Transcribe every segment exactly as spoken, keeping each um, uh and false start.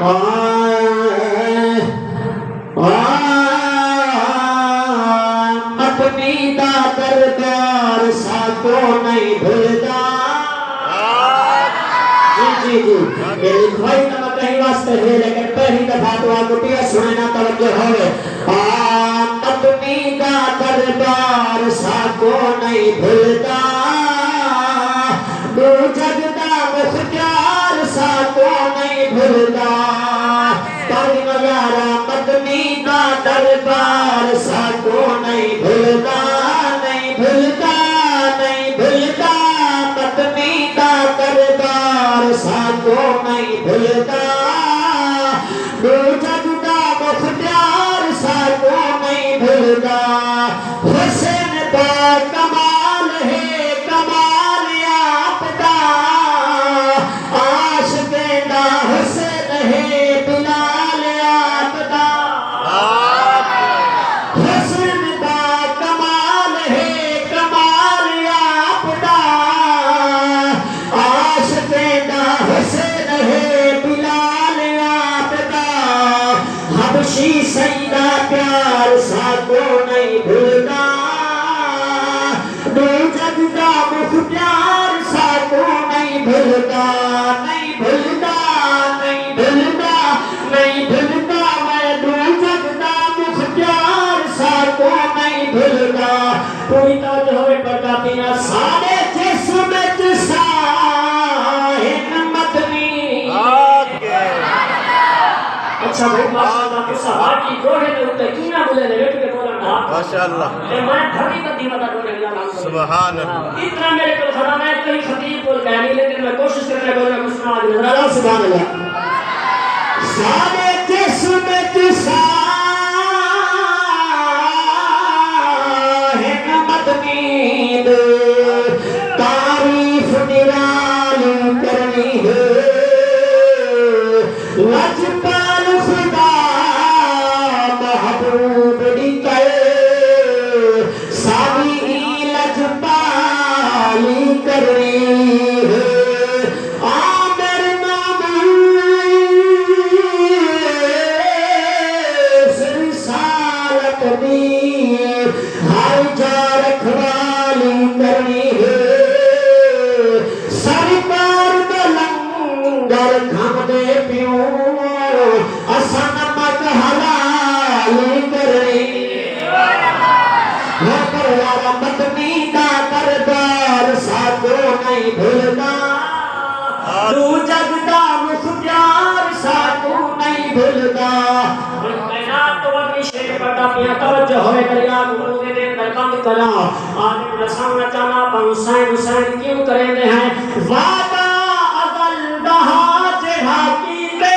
آئے، آئے، مدنی دا دربار ساکوں نہیں بھلدا۔ جی، جی، جی۔ یہ لکھوائی نہ کہیں واسطے ہے، لیکن پہلی دفعہ تو آپ کو پیا سننا توجہ ہوئے۔ آ، مدنی دا دربار ساکوں نہیں بھلدا۔ ݙو جڳ دا مختیار ساکوں نئیں بھلدا۔ پاوی یارا مدنی دا دربار ساکوں نئیں بھلدا، نئیں بھلدا، نئیں بھلدا۔ مدنی دا دربار ساکوں نئیں بھلدا۔ ݙو جڳ دا مختیار ساکوں نئیں بھلدا۔ حسین دا کمال ہے، کمال آپ دا۔ عاشقیں دا حسین ہے، بلال آپ دا۔ حسین دا کمال ہے، کمال آپ دا۔ عاشقیں دا حسین ہے، بلال آپ دا۔ حبشی سئیں دا پیار ساکوں نئیں بھلدا۔ ݙو جڳ دا مختیار ساکوں نئیں بھلدا، نئیں بھلدا، نئیں بھلدا، نئیں بھلدا۔ میں ݙو جڳ دا مختیار ساکوں نئیں بھلدا۔ پوری توجہ ہوئے، پردہ پینا ساݙے جسم وچ ساہ ہن مدنی۔ اچھا بھائی، ماشاءاللہ، تساں واقعی دوہے دے اتے کینا بولے دے وچ کے بولن دا۔ ماشاءاللہ۔ تے میں بھری بدی ودا دوہے دے نال۔ سبحان اللہ۔ اتنا میرے کول خزانہ ہے، کہیں خطیب کول کائنی، لیکن میں کوشش کرنا بولنا کچھ نہ آج نظر آ۔ سبحان اللہ۔ ساݙے جسم وچ ساہ ہن مدنی دے، تعریف نرالی کرنی ہے۔ لجپال خدا محبوب ݙتے، ساݙی ایں لجپالی کرنی ہے۔ عامر ناموس رسالت دی ہر جا رکھوالی کرنی ہے۔ سرکار دا لنگر کھاندے پیوں، اساں نمک حلالی کرنی۔ ہو پر یارا مدنی دا دربار ساکوں نئیں بھلدا۔ ݙو جڳ دا مختیار ساکوں نئیں بھلدا۔ ہݨ کائنات توں وݙی شعر پڑھدا پیاں، توجہ ہوئے، دریا کوں روزے دے اندر بند کراں۔ عالم ݙساوݨا چاہنا پاں حسین، حسین کیوں کریندے ہیں۔ وعدہ ازل دا ہا جیڑھا کیتے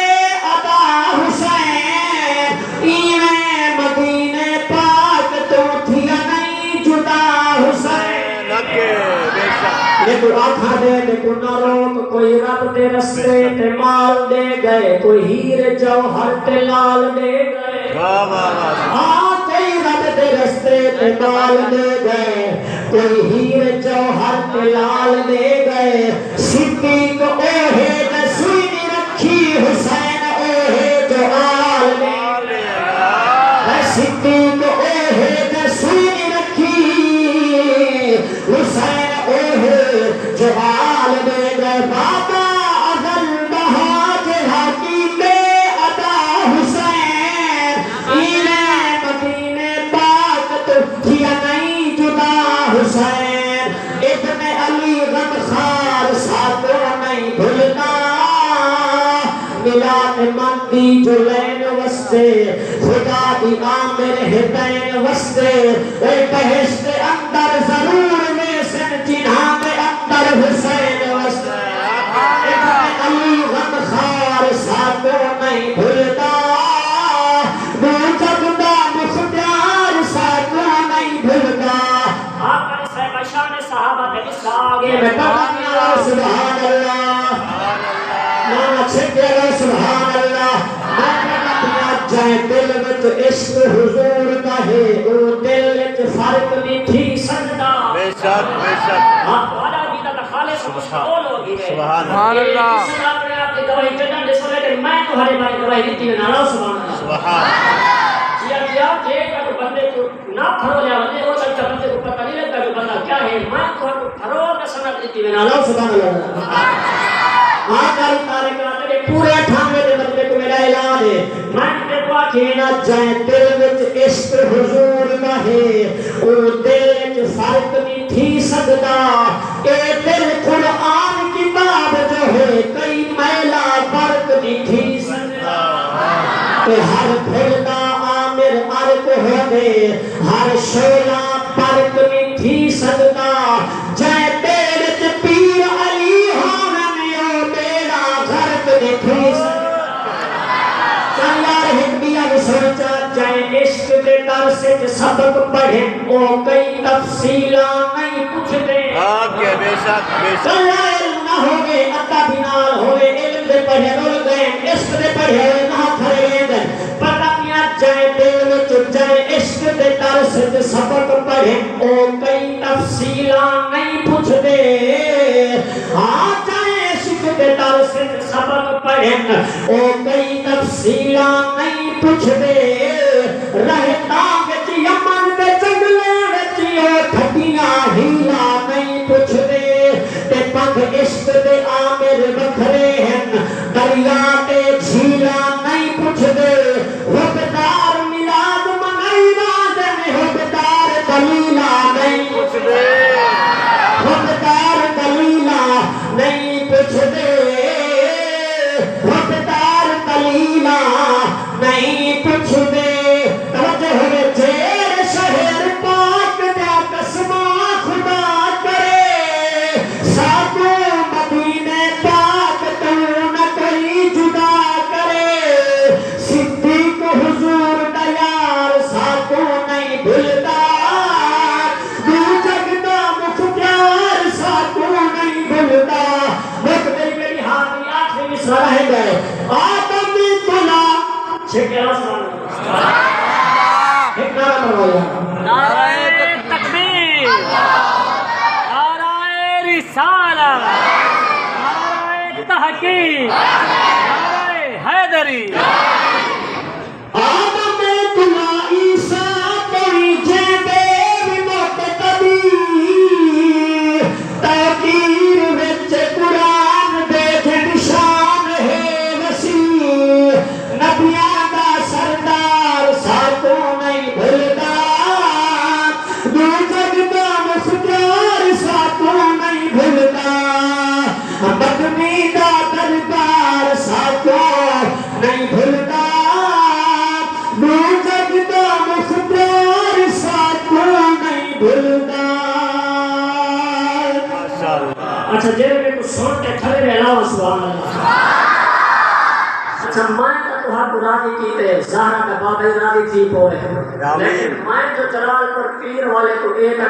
ادا حسین، ایویں مدینے پاک توں تھیا نئیں جدا حسین۔ میکوں آکھا ݙے، میکوں نہ روک، کوئی رب دے رستے تے مال ݙے ڳئے، کوئی ہیر جوہر تے لال ݙے ڳئے۔ واہ، واہ، واہ۔ ہاں، کوئی رب دے رستے تے مال ݙے ڳئے، کوئی ہیر جوہر تے لال ݙے ڳئے۔ صدیق اوہے جو سوئی نی رکھی، حسین اوہے جو آل ݙے ڳئے۔ اے صدیق اوہے جو سوئی نی رکھی، حسین اوہے جو آل ݙے ڳئے۔ وعدہ ازل دا ہا جیڑھا کیتے ادا حسین، ایویں مدینے پاک توں تھیا نئیں جدا حسین۔ ابن علی غمخوار ساکوں نئیں بھلدا، ملاد مندی جو لین وسدے، خدا دی عامر ہدین وسدے۔ اے بہشت اندر ضرور ویسن جنہاں دے اندر حسین وسدے۔ ابن علی غمخوار ساکوں نئیں بھلدا، ݙو جڳ دا مختیار ساکوں نئیں بھلدا۔ آقا نے صاحب شان صحابہ دے قصہ آ ڳئے۔ میں پتہ نہیں آیا، سبحان اللہ۔ نہ چھپیا، سبحان اللہ۔ میں پتہ نہیں جائیں دل وچ عشق حضور دا ہے، او دل وچ فرق نہیں تھی سڳدا۔ بے شک، بے شک۔ ہاں، تہاݙا کیتا تاں خالص سبحان، قول ہو گئی ہے۔ سبحان اللہ۔ سبحان اللہ۔ اپݨے آپ دی گواہی کڈھݨ دے سمے تے میں تہاݙے بارے گواہی ݙتی وینداں۔ آکھو سبحان اللہ۔ سبحان اللہ۔ جیا جیا، جے کر بندے کوں نہ پھرولیا ونڄے، او تاں بندے کوں پتہ نہیں لڳدا جو بندہ کیا ہے۔ میں تہاکوں پھرول تے سند ݙتی وینداں۔ آکھو سبحان اللہ۔ آ کاری طارق آ تیݙے پورے اٹھانوے دے مطلب کوں میݙا اعلان ہے۔ میں تیکوں آکھے نا، جئیں دل وچ عشق حضور دا ہے، او دل وچ فرق نہیں تھی سڳدا۔ اے دل قرآن کتاب جو ہے، کئی میلا برق نہیں تھی سڳدا۔ تے ہر پھل دا عامر عرق ہوندے، ہر شعلہ برق نہیں تھی سڳدا۔ جئیں ٻیڑ اچ پیر علی ہوون، او ٻیڑا غرق نہیں تھی سڳدا۔ چل یار، ہک ٻیا وی سݨ چا، جئیں عشق دے درس اچ سبق پڑھن، او کئی تفصیلاں نہیں پچھدے۔ ہاں کہ بے شک، بے شک۔ کلھا علم نہ ہووے، ادب نال ہووے، علم دے پڑھے رل ڳئے، عشق دے پڑھے ہوئے نہ کھڑے ویندن۔ پتہ پیاں جئیں دل وچ جئیں عشق دے درس اچ سبق پڑھن، او کئی تفصیلاں نہیں پچھدے۔ ہاں، جئیں عشق دے درس اچ سبق پڑھن، او کئی تفصیلاں نہیں پچھدے۔ رہ تانگھ اچ یمن دے جنگلاں وچ، او گھٹیاں حیلا نہیں پچھدے۔ تے پندھ عشق دے آمر وکھرے ہن، دریا تے جھیلاں نہیں پچھدے۔ حبدار میلاد منائی راندن، حبدار دلیلاں نہیں پچھدے۔ حبدار دلیلاں نہیں پچھدے۔ حبدار دلیلاں نہیں پچھدے۔ توجہ ہووے، جیڑھ شہر پاک دیاں قسماں خدا کرے، ساکوں مدینے پاک توں نہ کوئی جدا کرے۔ صدیق حضور دا یار ساکوں نہیں بھلدا، ݙو جڳ دا مختیار ساکوں نہیں بھلدا۔ مک ڳئی میݙی حاضری، آخری مصرع رہ ڳئے۔ آدم کلا چھکیا سن۔ ہک نعرہ مرو یار۔ نعرہ تکبیر، نعرہ رسالت، نعرہ تحقیق، نعرہ حیدری۔ آدم کلا عیسیٰ تئیں جیندے وی مقتدی، توقیر وچ قرآن دے جے نشان ہے وسیع۔ نبیاں دا سردار ساکوں نہیں بھلدا، ݙو جڳ دا مختیار ساکوں نہیں بھلدا۔ مدنی دا دربار ساکوں نہیں بھلدا، ݙو جڳ دا مختیار ساکوں نہیں بھلدا۔ ماشاءاللہ۔ اچھا، جیڑھے میکوں سݨ تے کھڑے وے، الاؤ سبحان اللہ۔ اچھا، میں تاں تہاکوں راضی کیتے، زہرا دا بابا ہی راضی تھی پووے۔ آمین۔ لیکن میں جو جلال پور پیر والے کوں اے تاں